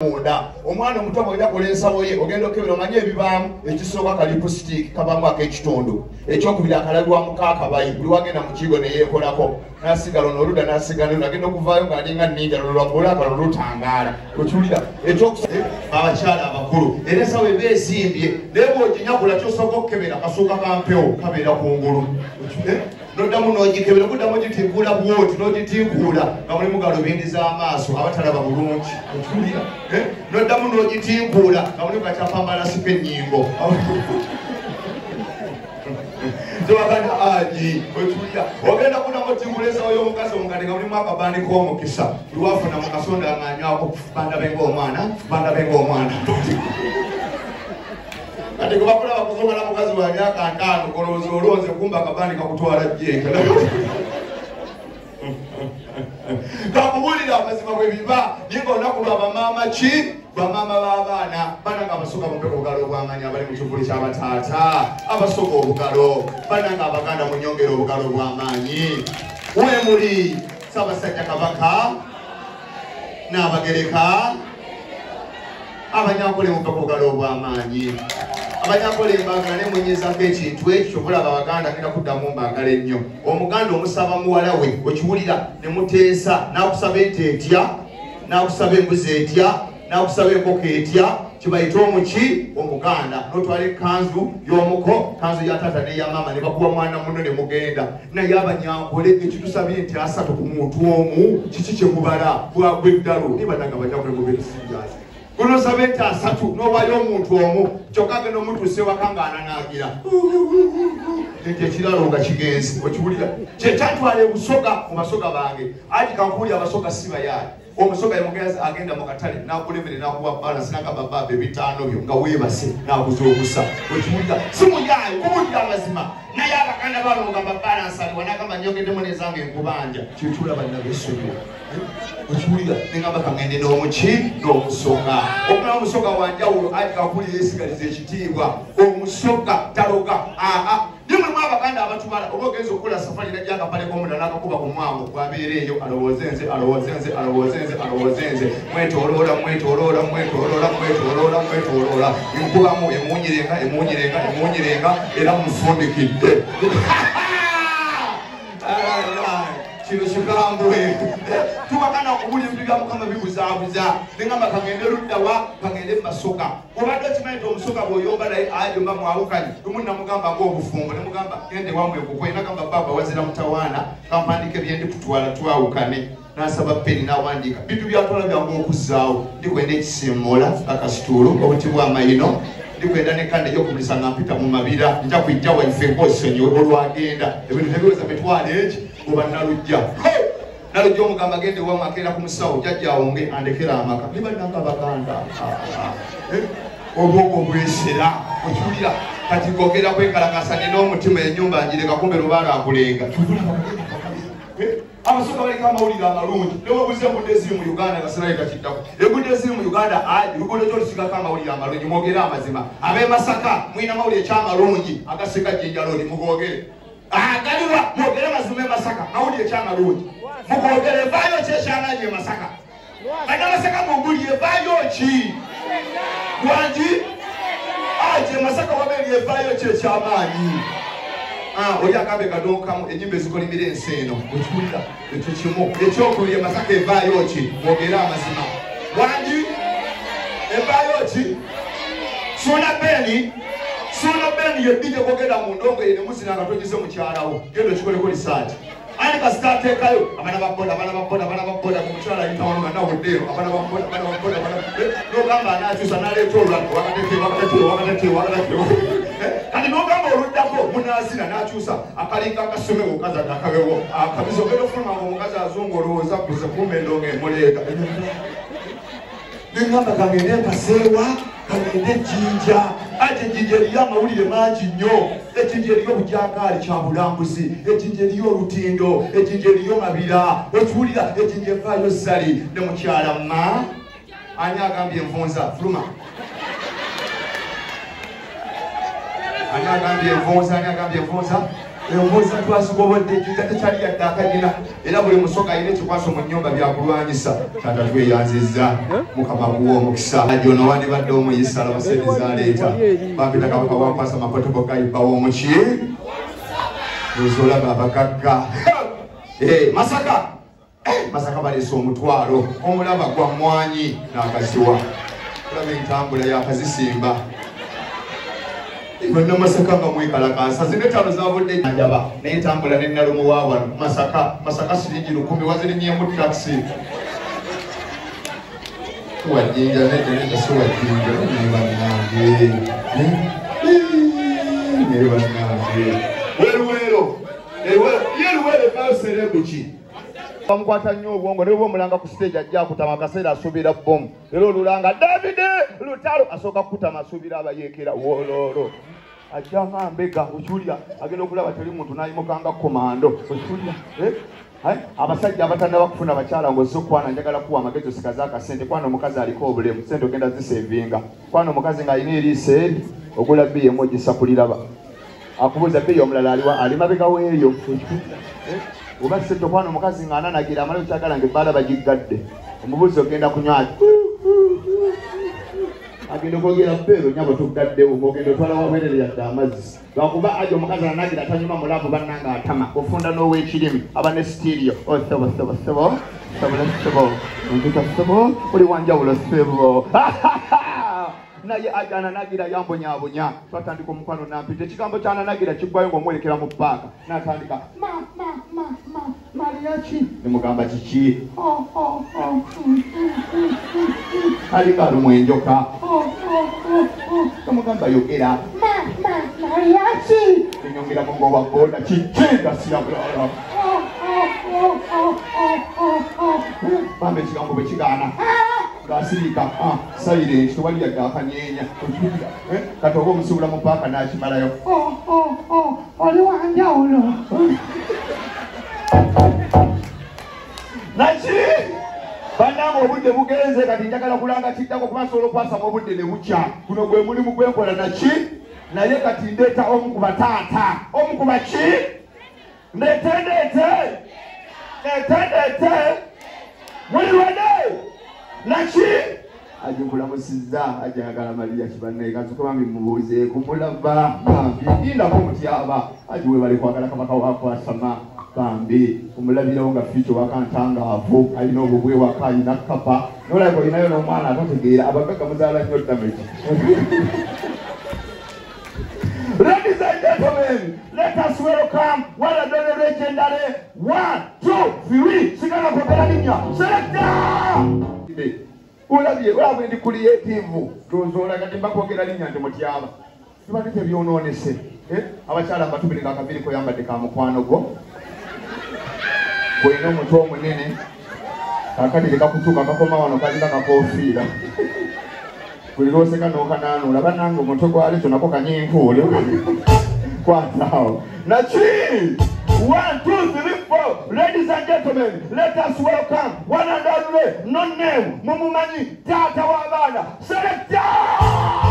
Munda omwana omuto bw'ojja kola ensawo ye ogenda okebera omanye ebibaamu. Ekisooka ka lipstick kabaamu ak'ekitundu, ekyokubiri akalabirwamu kaakabayi, buli wagenda mu kigo ne yeekolako n'asigala ono oludda n'asigala oludda, agenda okuvaayo ng'alinga nninja lolwagula akalo lutangaala. Okiwulira? Ekyokusatu, abakyala abakulu, era ensawo eba esimbye, naye bw'oginyakula kyosooka okukebera kasuuka ka mpewo kabeera kungulu, noddamu n'ogikebera, okuddamu ogitiikuula bwoti n'ogitiikuula nga mulimu galubindi z'amaaso abatalaba bulungi. Okiwulira? Noddamu n'ogitiikuula nga mulimu kakyapambalasi k'ennyingo tewakana aji. Okiwulira? Ogenda kuddamu otiikuula ensawo y'omukazi omukadde nga mulimu akabaani k'omukisa, lwafuna mu kasonda ng'anywako, bandabe ng'omwana, bandabe ng'omwana. Kati kubakulaba kusoma na mukazi wa myaka 5 kolowooza olonze, kumba akabaani kakutwala jjeeka. Kakubuulira amazima bwe biba, naye nga olunaku lwa bamaama ki, bamaama b'abaana bananga abasoga mumpe obugalo obw'amaanyi, abali mu kivvulu ky'abataata abasoga obugalo, bananga Abaganda munyongere obugalo obw'amaanyi. Weemuli Ssaabasajja Kabaka n'Abagereka, Abanyankole mumpe ku bugalo obw'amaanyi. Abanyankole mbagala ne munyizaako ekintu ekyo kyobulaba. Abaganda ngenda kuddamu mbaagala ennyo. Omuganda omusaba muwala we, okiwulira, ne muteesa, n'akusaba ente etya, n'akusaba embuzi etya, n'akusaba enkoko etya, kibayite omuki omuganda, n'otwala ekkanzu y'omuko, kanzu ya taata n'eya maama, ne bakuwa mwana muno ne mugenda. Naye Abanyankole ekitusabye nti 30 ku muntu omu, kiki kyemubala bwagwa eddalo? Naye bannange Abanyankole mubeere serious. Gunosaba ente 30 n'owayo omuntu omu, kyokka agenda omutuusa ewaka ng'ananaagira nti ekiralo nga kigenzi. Okiwulira? Kyekyantwala ebusoga mu basoga bange ati kankuwulira, abasoga si bayaali. Omusoga yemugenzi agenda mu katale n'agula emmere n'akuwa balance n'agamba baaba 500 byo nga weebase n'aguza obusa. Okiwulira? Si muyaayi kuwulira amazima. Naye Abaganda balongamba balance aliwa n'agamba nyogeddemu nezange enkubanja kyekyola bannabesonyiwa. Okiwulira? Nengamba kangende n'omuki n'omusoga. Okuna omusoga wanjawulo ati kakulira yesigaliza ekitiibwa. Omusoga taloga aa ni mulimu Abaganda abatubala oba ogenza okukola safari najja akapale k'omunda n'akakuba ku mwango gwabeera eyo alowooze nze, alowooze nze, alowooze nze, alowooze nze, mwetooloola, mwetooloola, mwetooloola, mwetooloola, mwetooloola, enkubamu emuunyirenga, emuunyirenga, emuunyirenga, era mufundikidde kino kikambwe. Tuwakana okubuli ebintu bya Mukama bibuzaabuza. Nengamba kangende luddawa, kangende mu Basoga. Obadde okimanyi nti omusoga bw'oyomba naye ayomba mwawukanye? Lumu namugamba ng'obufumbo, nemugamba gende wamwe kukwe, nagamba baba wazira mutawaana, kampandike byendi kutwala twawukane. Nasaba peni n'awandiika bintu byatwala byangu okuzzaawo. Ndikwenda ekisiimula, akasituulu, obuti bw'amayino, ndikwenda nekanda ey'okumulisa nga mpita mu mabira, nja kwijja waife nkosonyiwe. Olwagenda ebintu tebiweza mitwalo egi oba nalujja nalujja omugamba gende wamwe, akeera ku musawo jjajjawonge andekera amaka. Nibannanga Abaganda obwongo bwesera. Okiwulira? Kati ng'ogenda kwekalakasa nina omutima ennyumba njireka, kumbe lubaala akulenga. Abasoga baliko amawulire amalungi newebuze enguudo eziri mu Uganda nga sinaye kakiddako. Enguudo eziri mu Uganda aji luguudo kyolusigako amawulire amalungi. Mwogere amazima, ab'e Masaka mulina amawulire ekyamalungi agasika Jjinja Road, mugogere agaliwa. Mwogere amazima, e Masaka mawulire ekyamalungi, mugogere. Evaayo ki ekyamaanyi e Masaka? Bannamasaka muguli evaayo ki lwangi aje Masaka wabeeri evaayo ki ekyamaanyi? Oli agambe kadonkamu enyimba ezikolimira ensi eno. Okiwulira? Ekyo kimu. Ekyokubiri, Masaka evaayo ki? Mwogere amazima. Wangi evaayo ki? Suuna Beni, Suuna Beni yeddije kogenda mu ndongo ye nemuzina nga togize mukyalawo. Genda okikoleko lisaati ani kasita ateekayo abaana ba boda, abaana ba boda, abaana ba boda ku mukyala ayitawo nga nawoddeero abaana ba boda, abaana ba boda, abaana nogamba anaakyusa n'aleeta olulala wakatete wakatete wakatete wakatete. Kati nogamba oluddako munaazina n'akyusa akalinga akasome omukazi akabewo akabizi ogenda ofuluma nga omukazi azungu olowooza kuze kumba endongo emuleeta. Nengamba kangende mpaseewa, kangende Ejjinja. Ati Ejjinja eriyo amawulire mangi nnyo. Ejjinja eriyo obujangaali kya bulambuzi, Ejjinja eriyo olutindo, Ejjinja eriyo mabira. Okiwulira? Ejjinja evaayo sali ne mukyala ma ani agambye envunza fuluma, ani agambye envunza, ani agambye envunza? Embuzi twazigobodde ejjinja tekyali yadde akagina era buli musoga alina ekikwaso mu nnyumba byakulwanyisa. Taata tweyanzizza, Mukama akuwa omukisa. Ajo ono wandibadde omuyisa alaba zaleeta bampita kabaka wankwasa mapotoko gayibawo omuki ozolaba abagagga. Masaka Masaka baleese omutwalo omulaba gwa mmwanyi n'akaziwa olaba entambula yakazisimba. Bonna Masaka nga mwekalakaasa zino etaano zavudde njaba naye entambula nennalumu wa wano Masaka Masaka siringi 10 wazirinyemu takisi wajjinja nedda nedda si wajjinja naye bannange naye bannange weruwero ye Luwero evayo ki bamukwata nnyo obwongo naye oba omulanga ku stage ajja akutama akaseera asuubira bbomu era olulanga David Lutalo asooka kukutama asuubira abayeekera wololo ajja nga mbega okiwulira agenda okulaba teri muntu n'ayimukanga komando okiwulira. Abasajja abatannaba kufuna bakyala ng'ozze okwana njagala kuwa amagezi osikaze akasente kwana omukazi aliko obulemu sente ogenda zisevinga kwana omukazi ng'alina eriiso eri ogula bbiyi emu ogisakuliraba akubuuza bbiyi omulala aliwa ali mabega weeyo oba sente okwana omukazi ng'ananagira amala okyagala ng'ebbaala bagiggadde omubuuzi ogenda kunywa agenda okwogera bbeero nyabo tuggaddewo ng'ogenda otwala wabwerere yadde amazzi lwakuba aja omukazi ananagira tanyuma mulavu bannanga atama ofunda n'owekirimi aba ne sitiiriyo osebo sebo sebo sebo sebo ntuta sebo oli wanjawulo sebo naye aja ananagira yambonyabonya twatandika omukwano nampita ekigambo kyananagira kiggwayo ng'omwolekera mu ppaaka n'atandika ma ma ma ma Mariachi nemugamba kiki alinga alumwa enjoka kamugamba yogera ma ma Mariachi enyongera mungo wa boda kiki gasiyabulala bambe ekigambo bwe kigaana ng'asirika silence tewali yadde akanyeenya kati oba omusuubula mu paaka n'akimalayo oli wanjawulo naki bannange obudde bugenze kati njagala kulanga kiddako kuba nsobola okwasama obudde ne bukya guno gwe mulimu gwenkola naki naye kati ndeeta omu ku bataata omu ku baki ndeete ndeete ndeete ndeete muli lwade naki aje nkulamusizza aje ayagala Maria kibannaye kansoke bambi mubuuzeeko mulaba bambi lindako mutyaba aje webale kwagala kabaka wakwasama bambi omulabirawo nga fiicho wakantangaavu alina obubwe waka alina kapa nolabika olinayo n'omwana atategeera abagagga muzaala nnyo damage. Ladies and gentlemen, let us welcome one and only legendary 1, 2, 3 sigala kwogera linnya selector. Olabye olaba ndi creative tozoola kati mbakwogera linnya nti mutyaba tubadde tebyonoonese abakyala mbatubireka akabiri koyambadde ka mukwano gwo gwolina omutwe omunene kakati tekakutuuka kakoma wano kalinga kakoofiira buli lwoseka n'okanaanula bannange omutwe gwalekyo nako kanyinkuule kwataawo naki 1, 2, 3, 4. Ladies and gentlemen, let us welcome one and only, no name, mumumanyi, taata w'abaana, selector!